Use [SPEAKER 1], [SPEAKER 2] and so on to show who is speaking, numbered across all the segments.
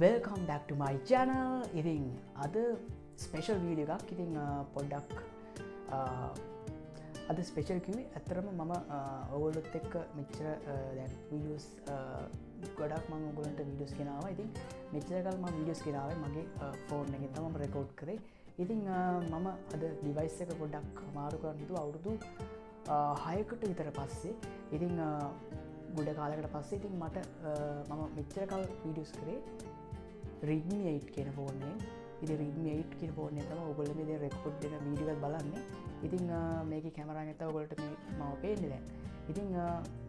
[SPEAKER 1] Welcome back to my channel. ඉතින් අද special video එකක්. ඉතින් පොඩ්ඩක් අද ස්පෙෂල් කිව්වේ ඇත්තටම මම ඔයගොල්ලොත් එක්ක මෙච්චර දැන් වීඩියෝස් ගොඩක් මම ඔයගොල්ලන්ට වීඩියෝස් ගෙනාවා. ඉතින් මෙච්චර කල් මම වීඩියෝස් ගෙනාවේ මගේ ෆෝන් එකෙන් තමයි මම රෙකෝඩ් කරේ. ඉතින් මම අද ඩිවයිස් එක පොඩ්ඩක් මාරු කරන්න හිතුවා අවුරුදු 6කට විතර පස්සේ. ඉතින් ගොඩ කාලයකට පස්සේ ඉතින් මට මම මෙච්චර කල් වීඩියෝස් කරේ Redmi 8 කියන ෆෝන් එකෙන්. ඉතින් Redmi 8 කියන ෆෝන් එක තමයි ඔයගොල්ලෝ මේ දැන් රෙකෝඩ් වෙන වීඩියෝ එකත් බලන්නේ. ඉතින් මේකේ කැමරා එක තමයි ඔයගොල්ලන්ට මේ මම පේන්නේ දැන්. ඉතින්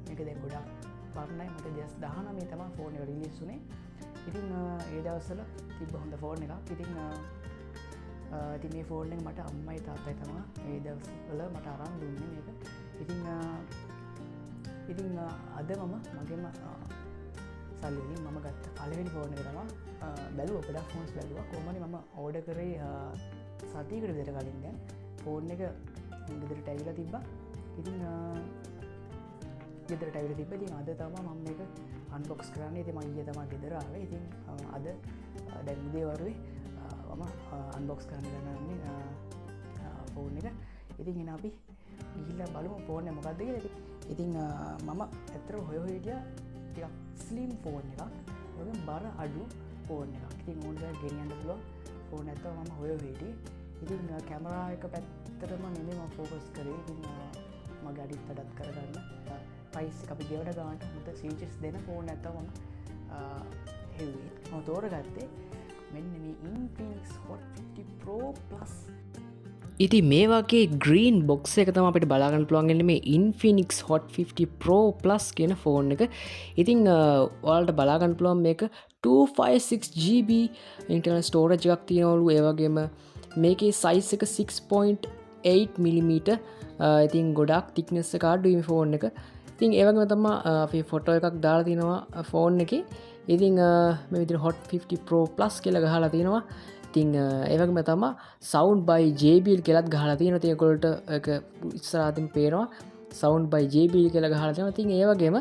[SPEAKER 1] මේක දැන් ගොඩක් පරණයි. මට 2019 තමයි ෆෝන් එක රිලීස් වුණේ. ඉතින් ඒ දවස්වල තිබ්බ හොඳ ෆෝන් එකක්. ඉතින් ඉතින් මේ ෆෝන් එක මට අම්මයි තාත්තයි තමයි ඒ දවස්වල මට අරන් දුන්නේ මේක. ඉතින් ඉතින් අද මම මගේම සල්ලි වලින් මම ගත්ත පළවෙනි ෆෝන් එක තමයි බැලුවා. ගොඩක් ෆෝන්ස් බැලුවා. කොහොම හරි මම ඕඩර් කරේ සතියකට විතර කලින්. දැන් ෆෝන් එක ගෙදරට ඇවිල්ලා තිබ්බා. ඉතින් ගෙදරට ඇවිල්ලා තිබ්බා. ඉතින් අද තමයි මම මේක අන්බොක්ස් කරන්නේ. ඉතින් මම ඊයේ තමයි ගෙදර ආවේ. ඉතින් අද දැන් උදේ වරුවේ මම අන්බොක්ස් කරන්න යන්නේ ෆෝන් එක. ඉතින් එන අපි ගිහිල්ලා බලමු ෆෝන් එක මොකද්ද කියලා. ඉතින් මම ඇත්තටම හොය හොය ගියා ටිකක් ස්ලිම් ෆෝන් එකක්, ඒ වගේම බර අඩු ෆෝන් එකක්. ඉතින් ඕන දේ ගෙනියන්න පුළුවන් ෆෝන් එකක් තමයි මම හොය හොය හිටියේ. ඉතින් කැමරා එක පැත්තටම නෙමෙයි මම ෆෝකස් කරේ. ඉතින් මගේ අඩිත් වැඩත් කරගන්න ප්‍රයිස් එක අපි ගෙවන ගානට හොඳ ෆීචර්ස් දෙන ෆෝන් එකක් තමයි මම හෙව්වේ. මම තෝරගත්තේ මෙන්න මේ Infinix Hot 50 Pro Plus.
[SPEAKER 2] ඉතින් මේ වගේ ග්‍රීන් බොක්ස් එක තමයි අපිට බලා ගන්න පුළුවන් වෙන්නේ මේ Infinix Hot 50 Pro Plus කියන ෆෝන් එක. ඉතින් ඔයාලට බලා ගන්න පුළුවන් මේක 256 GB internal storage එකක් තියෙනවලු. ඒ වගේම මේකේ size එක 6.8 mm. ඉතින් ගොඩක් thickness එක අඩුයි මේ ෆෝන් එක. ඉතින් ඒ වගේම තමයි අපි ෆොටෝ එකක් දාලා තිනවා ෆෝන් එකේ. ඉතින් මේ විදිහට Hot 50 Pro Plus කියලා ගහලා තිනවා. ඉතින් ඒ වගේම තමයි Sound by JBL කියලාත් ගහලා තියෙනවා. ඉතින් ඒගොල්ලන්ට ඒක ඉස්සරහින් පේනවා Sound by JBL කියලා ගහලා තියෙනවා. ඉතින් ඒ වගේම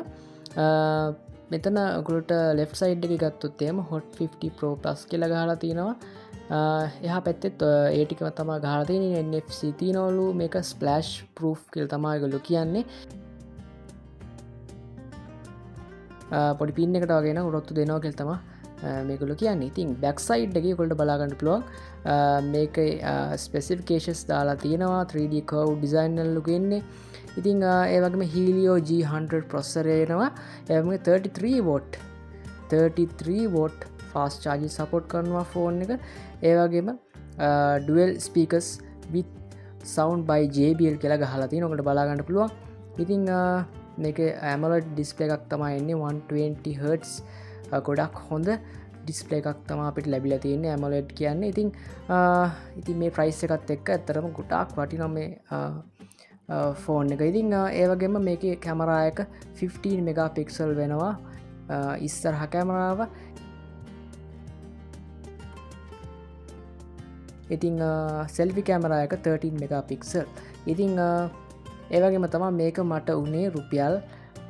[SPEAKER 2] මෙතන ඔයගොල්ලන්ට left side එකේ ගත්තොත් එහෙම Hot 50 Pro Plus කියලා ගහලා තියෙනවා. එහා පැත්තෙත් ඒ ටිකම තමයි ගහලා තියෙන්නේ. NFC තියෙනවලු. මේක splash proof කියලා තමයි ඒගොල්ලෝ කියන්නේ. පොඩි පින් එකට වගේ නම් ඔරොත්තු දෙනවා කියලා තමයි මේගොල්ලෝ කියන්නේ. ඉතින් බෑක් සයිඩ් එකේ ඔයගොල්ලන්ට බලා ගන්න පුළුවන් මේකේ ස්පෙසිෆිකේෂන්ස් දාලා තියෙනවා. 3D curve design වලු එන්නේ. ඉතින් ඒ වගේම Helio G100 processor එනවා. ඒ වගේම 33 watt fast charging support කරනවා ෆෝන් එක. ඒ වගේම dual speakers with sound by JBL කියලා ගහලා තියෙනවා. ඔයගොල්ලන්ට බලා ගන්න පුළුවන්. ඉතින් මේකේ AMOLED display එකක් තමයි එන්නේ. 120 hertz ගොඩක් හොඳ ඩිස්ප්ලේ එකක් තමයි අපිට ලැබිලා තියෙන්නේ AMOLED කියන්නේ. ඉතින් ඉතින් මේ ප්‍රයිස් එකත් එක්ක ඇත්තටම ගොඩාක් වටිනවා මේ ෆෝන් එක. ඉතින් ඒ වගේම මේකේ කැමරා එක 15 මෙගාපික්සල් වෙනවා ඉස්සරහ කැමරාව. ඉතින් සෙල්ෆි කැමරා එක 13 මෙගාපික්සල්. ඉතින් ඒ වගේම තමයි මේක මට උනේ රුපියල්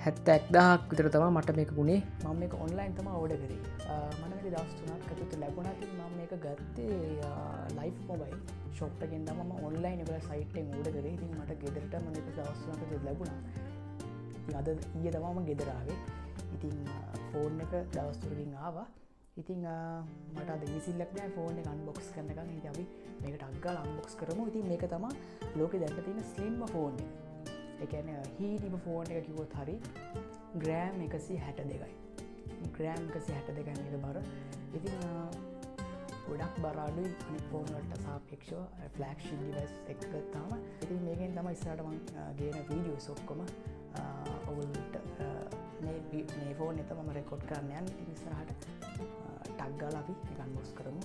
[SPEAKER 2] 71000ක් විතර තමයි මට මේක වුණේ.
[SPEAKER 1] මම මේක ඔන්ලයින් තමයි ඕඩර් කරේ. මට මේක දවස් 3ක් ඇතුළත ලැබුණා. ඉතින් මම මේක ගත්තේ ලයිෆ් මොබයිල් ෂොප් එකෙන් තමයි මම ඔන්ලයින් ඒගොල්ලෝ සයිට් එකෙන් ඕඩර් කරේ. ඉතින් මට ගෙදරට මම මේක දවස් 3ක් ඇතුළත ලැබුණා. ඉතින් අද ඊයේ තමයි මම ගෙදර ආවේ. ඉතින් ෆෝන් එක දවස් 3කින් ආවා. ඉතින් මට අද ඉවිසිල්ලක් නෑ ෆෝන් එක අන්බොක්ස් කරනකම්. ඉතින් අපි මේක ටක් ගාලා අන්බොක්ස් කරමු. ඉතින් මේක තමයි ලෝකේ දැනට තියෙන ස්ලිම්ම ෆෝන් එක. ඒ කියන්නේ හීටිම ෆෝන් එක කිව්වොත් හරි ග්‍රෑම් 162යි. ග්‍රෑම් 162යි මේක බර. ඉතින් ගොඩක් බර අඩුයි අනිත් ෆෝන් වලට සාපේක්ෂව ෆ්ලැග්ෂිප් ඩිවයිස් එක ගත්තාම. ඉතින් මේකෙන් තමයි ඉස්සරහට මං ගේන වීඩියෝස් ඔක්කොම ඔයගොල්ලන්ට මේ ෆෝන් එක තමයි මම රෙකෝඩ් කරන්න යන්නේ. ඉතින් ඉස්සරහට ටක් ගාලා අපි මේක අන්බොක්ස් කරමු.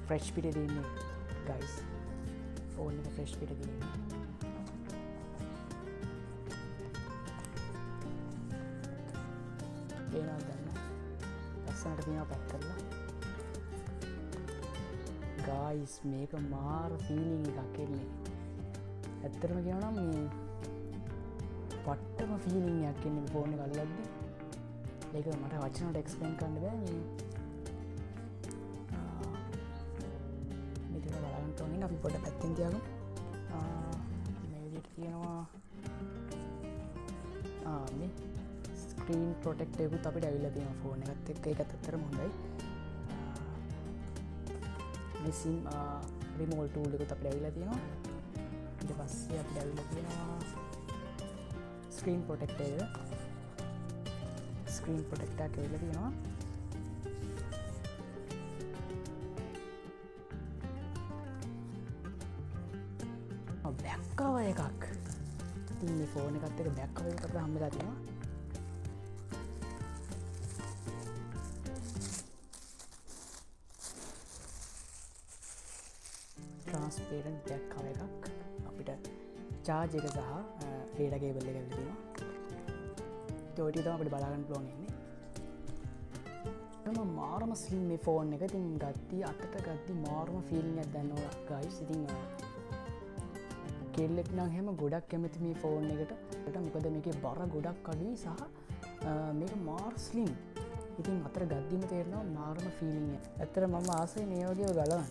[SPEAKER 1] ෆ්‍රෙෂ් පිට තියෙන්නේ ගයිස්. ෆෝන් එක ෆ්‍රෙෂ් පිට තියෙන්නේ. පේනවද දන්නේ නැහැ. ලස්සනට තියෙනවා පැක් කරලා. ගයිස් මේක මාර ෆීලිං එකක් එන්නේ. ඇත්තටම කියනවා නම් මේ පට්ටම ෆීලිං එකක් එන්නේ මේ ෆෝන් එක අල්ලද්දි. ඒක මට වචන වලට එක්ස්ප්ලেইন කරන්න බෑ. මේ මෙතන බලන්න ඕනේ අපි පොඩ්ඩක් පැත්තෙන් තියාගමු. මේ විදිහට තියෙනවා. මේ ස්ක්‍රීන් ප්‍රොටෙක්ටර් එකකුත් අපිට ඇවිල්ලා තියෙනවා ෆෝන් එකත් එක්ක. ඒකත් ඇත්තටම හොඳයි. මේ සිම් රිමෝවල් ටූල් එකකුත් අපිට ඇවිල්ලා තියෙනවා. ඊට පස්සේ අපිට ඇවිල්ලා තියෙනවා ස්ක්‍රීන් ප්‍රොටෙක්ටර් එක. ස්ක්‍රීන් ප්‍රොටෙක්ටර් එකක් ඇවිල්ලා තියෙනවා. බැක් කවර් එකක්. ඉතින් මේ ෆෝන් එකත් එක්ක බැක් කවර් එකක් අපිට හම්බෙලා තියෙනවා. ට්‍රාන්ස්පේරන්ට් බැක් කවර් එකක් අපිට චාර්ජ් එක සහ ඩේටා කේබල් එක ඇවිල්ලා තියෙනවා. ඉතින් ඔය ටික තමයි අපිට බලා ගන්න පුළුවන් ඉන්නේ. මම මාරම ස්ලිම් මේ ෆෝන් එක. ඉතින් ගද්දි අතට ගද්දි මාරම ෆීලිං එකක් දැනෙනවා ගයිස්. ඉතින් කෙල්ලෙක් නම් එහෙම ගොඩක් කැමති මේ ෆෝන් එකට. මොකද මේකේ බර ගොඩක් අඩුයි සහ මේක මාර ස්ලිම්. ඉතින් අතට ගද්දිම තේරෙනවා මාරම ෆීලිං එක. ඇත්තට මම ආසයි මේ වගේ ඔය ගලවන්න.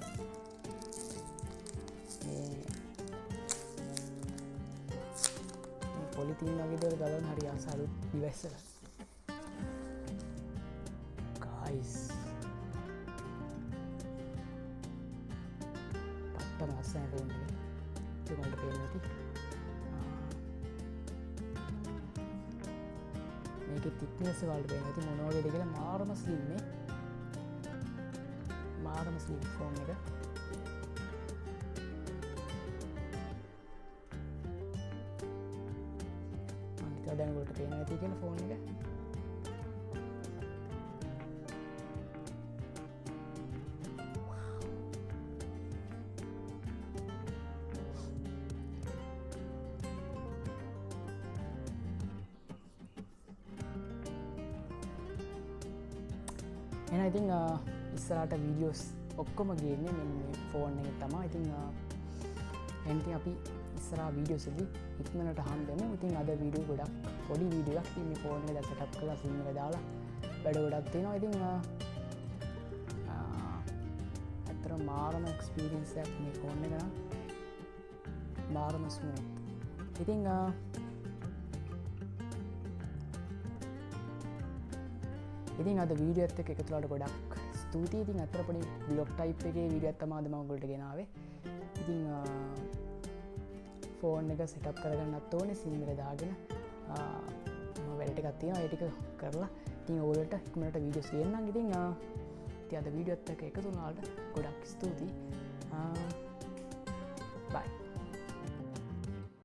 [SPEAKER 1] මේ පොලිතීන් වගේ දේවල් ගලවන්න හරි ආස අලුත් ඩිවයිස් වල. ගයිස් පට්ටම ලස්සනයි ෆෝන් එක. ඒක ඔයාලට පේනවා ඇති. මේකේ තික්නස් එක ඔයාලට පේනවා ඇති මොන වගේද කියලා. මාරම ස්ලිම් මේ. මාරම ස්ලිම් ෆෝන් එක. මං හිතුවා දැන් ඔයාලට පේනවා ඇති කියලා ෆෝන් එක. එහෙනම් ඉතින් ඉස්සරහට වීඩියෝස් ඔක්කොම ගේන්නේ මෙන්න මේ ෆෝන් එකේ තමයි. ඉතින් එහෙනම් ඉතින් අපි ඉස්සරහා වීඩියෝස් වලදී ඉක්මනට හම්බෙමු. ඉතින් අද වීඩියෝ ගොඩක් පොඩි වීඩියෝ එකක්. ඉතින් මේ ෆෝන් එක දැන් සෙටප් කරලා සිම් එක දාලා වැඩ ගොඩක් තියෙනවා. ඉතින් ඇත්තටම මාරම එක්ස්පීරියන්ස් එකක් මේ ෆෝන් එක නම්. මාරම ස්මූත්. ඉතින් ඉතින් අද වීඩියෝ එකත් එක්ක එකතු වුණාට ගොඩක් ස්තුතියි. ඉතින් අතර පොඩි බ්ලොග් ටයිප් එකේ වීඩියෝ එකක් තමයි අද මම ඔයගොල්ලන්ට ගෙනාවේ. ඉතින් ෆෝන් එක සෙටප් කරගන්නත් ඕනේ සිම් එක දාගෙන. මම වැඩ ටිකක් තියෙනවා ඒ ටික කරලා ඉතින් ඔයගොල්ලන්ට ඉක්මනට වීඩියෝස් ගේන්නම්. ඉතින් ඉතින් අද වීඩියෝ එකත් එක්ක එකතු වුණාට ගොඩක් ස්තුතියි. බයි.